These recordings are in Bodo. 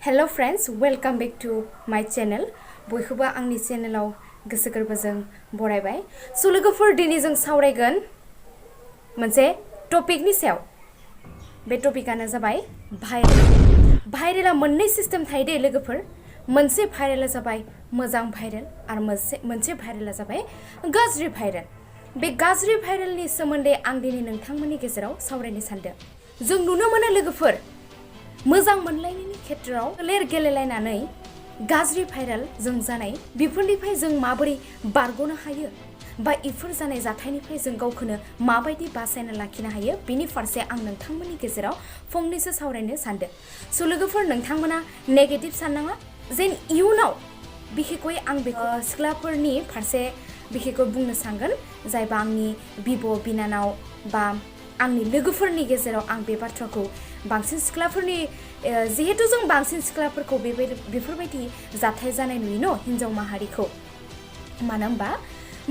Hello friends, welcome back to my channel. बयखौबो आंनि चेनेलाव गोसो गोरबोजों बरायबाय। So लोगोफोर दिनै जों सावरायगोन मोनसे टपिकनि सायाव। बे टपिकानो जाबाय भाइरेल। भाइरेला मोननै सिस्टेम थायो दे लोगोफोर। मोनसे भाइरेला जाबाय मोजां भाइरेल आरो मोनसे भाइरेला जाबाय गाज्रि भाइरेल। बे गाज्रि भाइरेलनि सोमोन्दै आं दिनै नोंथांमोननि गेजेराव सावरायनो सानदों। जों नुनो मोनो लोगोफोर मोजां मोनलायनायनि खेत्रआव लेर गेलेलायनानै गाज्रि भाइरेल जों जानाय बेफोरनिफ्राय जों माबोरै बारग'नो हायो बा इफोर जानाय जाथायनिफ्राय जों गावखौनो माबायदि बासायना लाखिनो हायो बेनि फारसे आं नोंथांमोननि गेजेराव फंनैसो सावरायनो सानदों। स' लोगोफोर नोंथांमोना नेगेटिभ साननाङा जेन इयुनाव बिखेखयै आं बेखौ सिख्लाफोरनि फारसे बिखेखयै बुंनो सानगोन जायबा आंनि बिब' बिनानाव बा आंनि लोगोफोरनि गेजेराव आं बे बाथ्राखौ बांसिन सिख्लाफोरनि जिहेतु जों बांसिन सिख्लाफोरखौ बेफोरबायदि जाथाय जानाय नुयो न हिन्जाव माहारिखौ मानो होनबा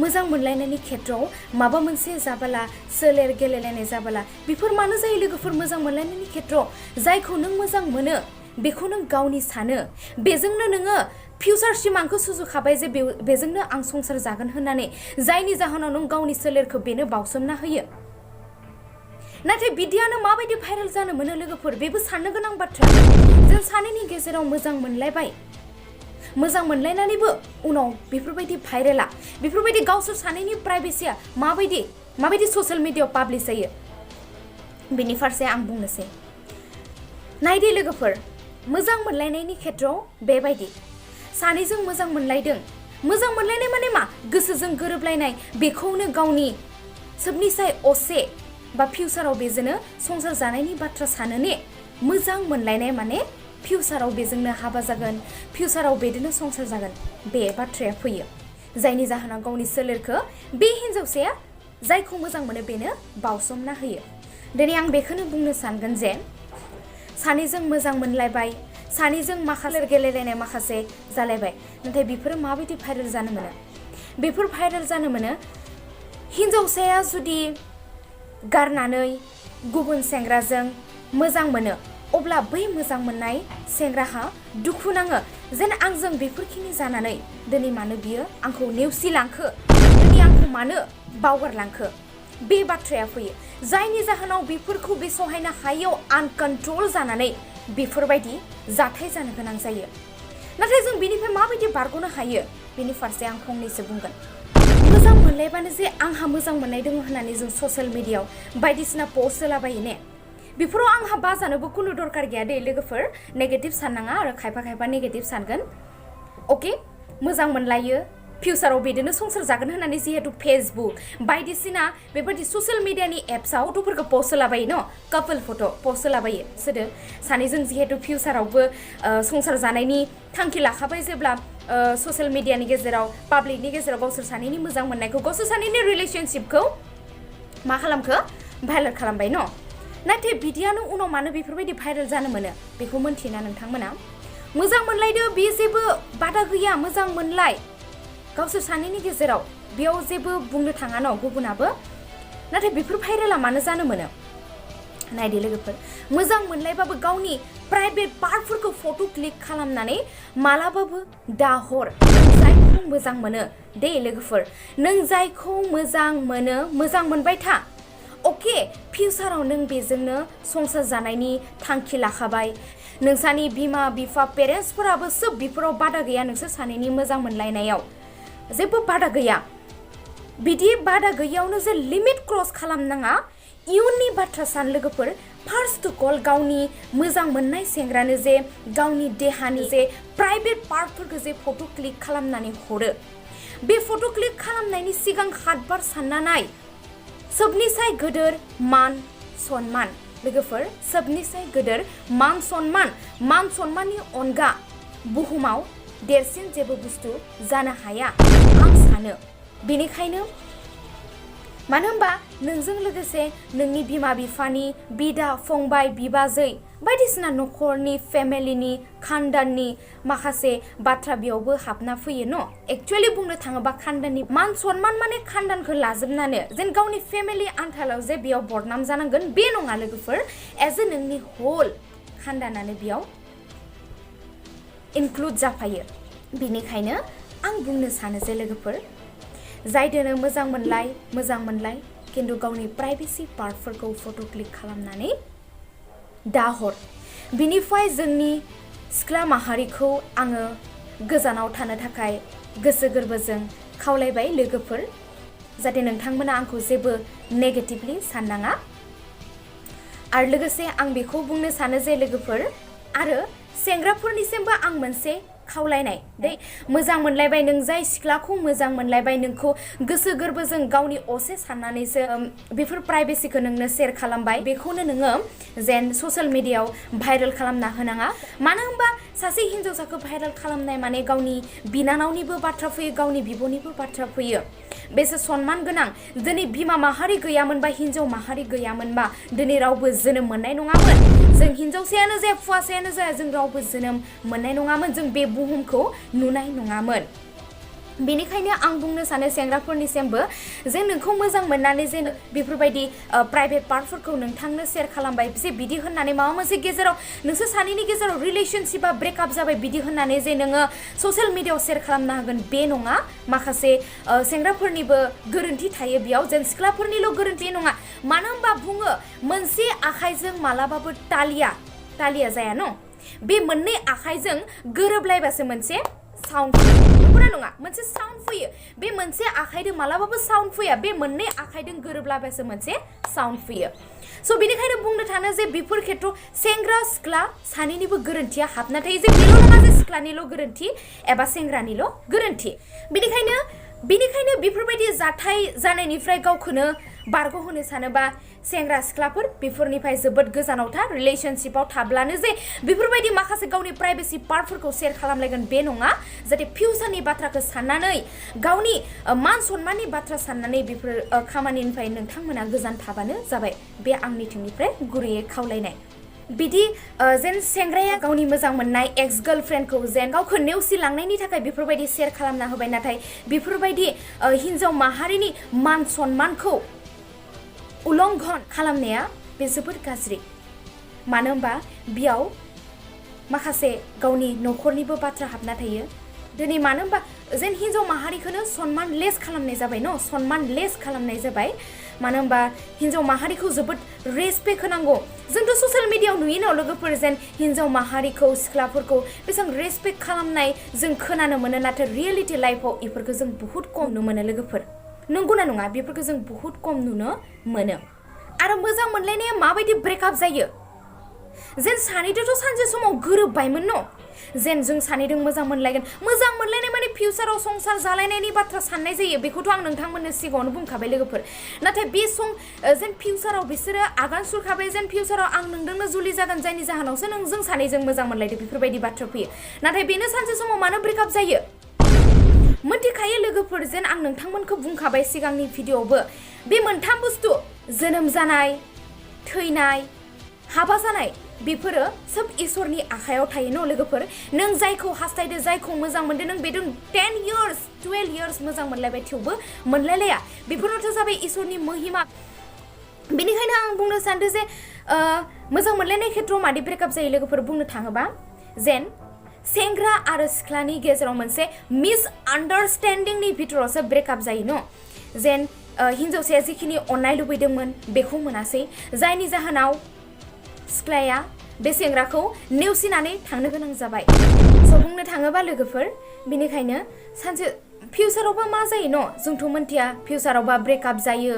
मोजां मोनलायनायनि खेत्रआव माबा मोनसे जाबोला सोलेर गेलेलायनाय जाबोला बेफोर मानो जायो लोगोफोर मोजां मोनलायनायनि खेत्रआव जायखौ नों मोजां मोनो बेखौ नों गावनि सानो बेजोंनो नोङो फिउचार सिमांखौ सुजुखाबाय जे बेजोंनो आं संसार जागोन होननानै जायनि जाहोनाव नों गावनि सोलेरखौ बेनो बावसोमना होयो। नाथाय बिदियानो माबायदि भाइरेल जानो मोनो लोगोफोर बेबो साननो गोनां बाथ्रा। जों सानैनि गेजेराव मोजां मोनलायबाय मोजां मोनलायनानैबो उनाव बेफोरबायदि भाइरेला बेफोरबायदि गावसोर सानैनि प्राइभेसिया माबायदि ससियेल मिडियायाव पाब्लिश जायो बेनि फारसे आं बुंनोसै। नायदे लोगोफोर मोजां मोनलायनायनि खेत्रआव बेबायदि सानैजों मोजां मोनलायदों मोजां मोनलायनाय माने मा गोसोजों गोरोबलायनाय बेखौनो गावनि सबनिसाय असे बा फिउचाराव बेजोंनो संसार जानायनि बाथ्रा सानो ने मोजां मोनलायनाय माने फिउचाराव बेजोंनो हाबा जागोन फिउचाराव बेजोंनो संसार जागोन बे बाथ्राया फैयो जायनि जाहोनाव गावनि सोलेरखौ बे हिन्जावसाया जायखौ मोजां मोनो बेनो बावसोमना होयो। दिनै आं बेखौनो बुंनो सानगोन जे सानैजों मोजां मोनलायबाय सानैजों माखासे गेलेलायनाय माखासे जालायबाय नाथाय बेफोरो माबायदि भाइरेल जानो मोनो बेफोर भाइरेल जानो मोनो हिन्जावसाया जुदि गारनानै गुबुन सेंग्राजों मोजां मोनो अब्ला बै मोजां मोननाय सेंग्राहा दुखु नाङो जेन आंजों बेफोरखिनि जानानै दिनै मानो बियो आंखौ नेवसिलांखो दिनै आंखौ मानो बावगारलांखो बे बाथ्राया फैयो जायनि जाहोनाव बेफोरखौ बे सहायनो हायैयाव आनकन्ट्रल जानानै बेफोरबायदि जाथाय जानो गोनां जायो। नाथाय जों बेनिफ्राय माबायदि बारग'नो हायो बेनि फारसे आं फंनैसो बुंगोन। मोजां मोनलायबानो जे आंहा मोजां मोननाय दङ होननानै जों ससियेल मिडियायाव बायदिसिना पस्ट होलाबायो ने बेफोराव आंहा बाजानोबो खुनु दरकार गैया दे लोगोफोर नेगेटिभ साननाङा आरो खायफा नेगेटिभ सानगोन अके मोजां मोनलायो फिउचाराव बेजोंनो संसार जागोन होननानै जिहेतु फेसबुक बायदिसिना बेबायदि ससियेल मिडियानि एप्सआव गथ'फोरखौ पस्ट होलाबायो न कापोल फट' पस्ट होलाबायो सोदो सानैजों जिहेतु फिउचारावबो संसार जानायनि थांखि लाखाबाय जेब्ला ससियेल मिडियानि गेजेराव पाब्लिकनि गेजेराव गावसोर सानैनि मोजां मोननायखौ गावसोर सानैनि रिलेशनशिपखौ मा खालामखो भाइरेल खालामबाय न नाथाय बिदियानो उनाव मानो बेफोरबायदि भाइरेल जानो मोनो बेखौ मोनथियोना नोंथांमोना मोजां मोनलायदो बे जेबो बादा गैया मोजां मोनलाय गावसोर सानैनि गेजेराव बेयाव जेबो बुंनो थाङा न गुबुनाबो नाथाय बेफोर भाइरेला मानो जानो मोनो नायदे लोगोफोर मोजां मोनलायबाबो गावनि प्राइभेट पार्टफोरखौ फट' क्लिक खालामनानै मालाबाबो दाहर जायखौ मोजां मोनो दे लोगोफोर नों जायखौ मोजां मोनो मोजां मोनबाय था अके फिउचाराव नों बेजोंनो संसार जानायनि थांखि लाखाबाय नोंसानि बिमा बिफा पेरेन्टसफोराबो सोब बेफोराव बादा गैया नोंसोर सानैनि मोजां मोनलायनायाव जेबो बादा गैया बिदि बादा गैयावनो जे लिमिट क्रस खालामनाङा इयुननि बाथ्रा सान लोगोफोर फार्स्ट अफ अल गावनि मोजां मोननाय सेंग्रानो जे गावनि देहानि जे प्राइभेट पार्टफोरखौ जे फट' क्लिक खालामनानै हरो बे फट' क्लिक खालामनायनि सिगां 7 बार सानना नाय सबनिसाय गोदोर मान सन्मान लोगोफोर सबनिसाय गोदोर मान सन्माननि अनगा बुहुमाव देरसिन जेबो बुस्थु जानो हाया आं सानो बेनिखायनो मानो होनबा नोंजों लोगोसे नोंनि बिमा बिफानि बिदा फंबाय बिबाजै बायदिसिना न'खरनि फेमिलिनि खानदाननि माखासे बाथ्रा बेयावबो हाबना फैयो न एक्चुअली बुंनो थाङोबा खानदाननि मान सन्मान माने खानदानखौ लाजोबनानै जेन गावनि फेमिलि आन्थालाव जे बेयाव बदनाम जानांगोन बे नङा लोगोफोर एज ए नोंनि होल खानदानानो बेयाव इनक्लुड जाफायो बिनिखायनो आं बुंनो सानो जे लोगोफोर जायदोनो मोजां मोनलाय खिन्थु गावनि प्राइभेसि पार्टफोरखौ फट' क्लिक खालामनानै दाहर बिनिफ्राय जोंनि सिख्ला माहारिखौ आङो गोजानाव थानो थाखाय गोसो गोरबोजों खावलायबाय लोगोफोर जाहाथे नोंथांमोना आंखौ जेबो नेगेटिभलि साननाङा आरो लोगोसे आं बेखौ बुंनो सानो जे लोगोफोर आरो सेंग्राफोरनिसिमबो आं मोनसे खावलायनाय दे मोजां मोनलायबाय नों जाय सिख्लाखौ मोजां मोनलायबाय नोंखौ गोसो गोरबोजों गावनि असे साननानैसो बेफोर प्राइभेसिखौ नोंनो शेयार खालामबाय बेखौनो नोङो जेन ससियेल मिडियायाव भाइरेल खालामना होनाङा मानो होनबा सासे हिन्जावसाखौ भाइरेल खालामनाय माने गावनि बिनानावनिबो बाथ्रा फैयो गावनि बिब'निबो बाथ्रा फैयो बेसे सनमान गोनां दिनै बिमा माहारि गैयामोनबा हिन्जाव माहारि गैयामोनबा दिनै रावबो जोनोम मोननाय नङामोन जों हिन्जावसायानो जाया हौवासायानो जाया जों रावबो जोनोम मोननाय नङामोन जों बे बुहुमखौ नुनाय नङामोन बेनिखायनो आं बुंनो सानो सेंग्राफोरनिसिमबो जे नोंखौ मोजां मोननानै जे बेफोरबायदि प्राइभेट पार्टफोरखौ नोंथांनो शेयार खालामबाय जे बिदि होननानै माबा मोनसे गेजेराव नोंसोर सानैनि गेजेराव रिलेशनशिपा ब्रेकआप जाबाय बिदि होननानै जे नोङो ससियेल मिडियायाव शेयार खालामनो हागोन बे नङा माखासे सेंग्राफोरनिबो गोरोन्थि थायो बेयाव जेन सिख्लाफोरनिल' गोरोन्थि नङा मानो होनबा बुङो मोनसे आखाइजों मालाबाबो तालिया जाया न बे मोननै आखाइजों गोरोबलायबासो मोनसे साउन्ड नंगौना नङा मोनसे साउन्ड फैयो बे मोनसे आखाइजों मालाबाबो साउन्ड फैया बे मोननै आखाइजों गोरोबलायबासो मोनसे साउन्ड फैयो स' बेनिखायनो बुंनो थानो जे बेफोर खेथ्रआव सेंग्रा सिख्ला सानैनिबो गोरोन्थिया हाबना थायो जे बेल' नङा जे सिख्लानिल' गोरोन्थि एबा सेंग्रानिल' गोरोन्थि बेनिखायनो बेफोरबायदि जाथाय जानायनिफ्राय गावखौनो बारग'होनो सानोबा सेंग्रा सिख्लाफोर बेफोरनिफ्राय जोबोद गोजानाव था रिलेशनशिपआव थाब्लानो जे बेफोरबायदि माखासे गावनि प्राइभेसि पार्टफोरखौ शेयार खालामलायगोन बे नङा जाहाथे फिउचारनि बाथ्राखौ साननानै गावनि मान सन्माननि बाथ्रा साननानै बेफोर खामानिनिफ्राय नोंथांमोना गोजान थाबानो जाबाय बे आंनिथिंनिफ्राय गुरैयै खावलायनाय बिदि जेन सेंग्राया गावनि मोजां मोननाय एक्स गार्लफ्रेन्डखौ जेन गावखौ नेवसिलांनायनि थाखाय बेफोरबायदि शेयार खालामना होबाय नाथाय बेफोरबायदि हिन्जाव माहारिनि मान सन्मानखौ उल्लंघन खालामनाया बे जोबोद गाज्रि मानो होनबा बेयाव माखासे गावनि न'खरनिबो बाथ्रा हाबना थायो दिनै मानो होनबा जेन हिन्जाव माहारिखौनो सनमान लेस खालामनाय जाबाय न सनमान लेस खालामनाय जाबाय मानो होनबा हिन्जाव माहारिखौ जोबोद रेसपेक्ट होनांगौ जोंथ' ससियेल मिडियायाव नुयो न लोगोफोर जेन हिन्जाव माहारिखौ सिख्लाफोरखौ बेसेबां रेसपेक्ट खालामनाय जों खोनानो मोनो नाथाय रियेलिटि लाइफआव बेफोरखौ जों बुहुत खम नुनो मोनो लोगोफोर नंगौना नङा बेफोरखौ जों बुहुत खम नुनो मोनो आरो मोजां मोनलायनाया माबायदि ब्रेकआप जायो जेन सानैदोंथ' सानसे समाव गोरोबबायमोन न जेन जों सानैदों मोजां मोनलायनाय माने फिउचाराव संसार जालायनायनि बाथ्रा साननाय जायो बेखौथ' आं नोंथांमोननो सिगाङावनो बुंखाबाय लोगोफोर नाथाय बे जेन फिउचाराव बिसोरो आगान सुरखाबाय जेन फिउचाराव आं नोंदोंनो जुलि जागोन जायनि जाहोनावसो जों सानैजों मोजां मोनलायदों बेफोरबायदि बाथ्रा फैयो नाथाय बेनो सानसे समाव मानो ब्रेकआप जायो मोनथिखायो लोगोफोर जेन आं नोंथांमोनखौ बुंखाबाय सिगांनि भिडिअआवबो बे मोनथाम बुस्थु जोनोम जानाय थैनाय हाबा जानाय बेफोरो सब इसोरनि आखायाव थायो न लोगोफोर नों जायखौ हास्थायदो जायखौ मोजां मोनदो नों बेदों 10 years 12 years मोजां मोनलायबाय थेवबो मोनलायलाया बेफोरथ' जाबाय इसोरनि महिमा बेनिखायनो आं बुंनो सानदों जे मोजां मोनलायनाय खेत्रआव मादि ब्रेकआप जायो लोगोफोर बुंनो थाङोबा जेन सेंग्रा आरो सिख्लानि गेजेराव मोनसे मिसआन्डारस्टेन्डिंनि भितरावसो ब्रेकआप जायो न जेन हिन्जावसाया जिखिनि अननाय लुबैदोंमोन बेखौ मोनासै जायनि जाहोनाव सिख्लाया बे सेंग्राखौ नेवसिनानै थांनो गोनां जाबाय स' बुंनो थाङोबा लोगोफोर बेनिखायनो सानसे फिउचारावबा मा जायो न जोंथ' मोनथिया फिउचारावबा ब्रेकआप जायो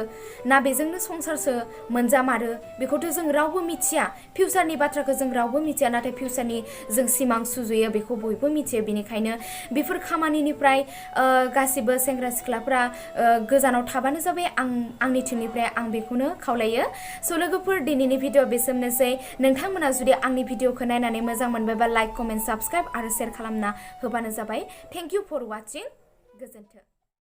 ना बेजोंनो संसारसो मोनजामारो बेखौथ' जों रावबो मिथिया फिउचारनि बाथ्राखौ जों रावबो मिथिया नाथाय फिउचारनि जों सिमां सुजुयो बेखौ बयबो मिथियो बेनिखायनो बेफोर खामानिनिफ्राय गासिबो सेंग्रा सिख्लाफ्रा गोजानाव थाबानो जाबाय आंनिथिंनिफ्राय आं बेखौनो खावलायो स' लोगोफोर दिनैनि भिडिअ बेसेनोसै नोंथांमोना जुदि आंनि भिडिअखौ नायनानै मोजां मोनबायबा लाइक कमेन्ट साबस्क्राइब आरो शेयार खालामना होबानो जाबाय थेंक इउ फर वाचिं गोजोन्थों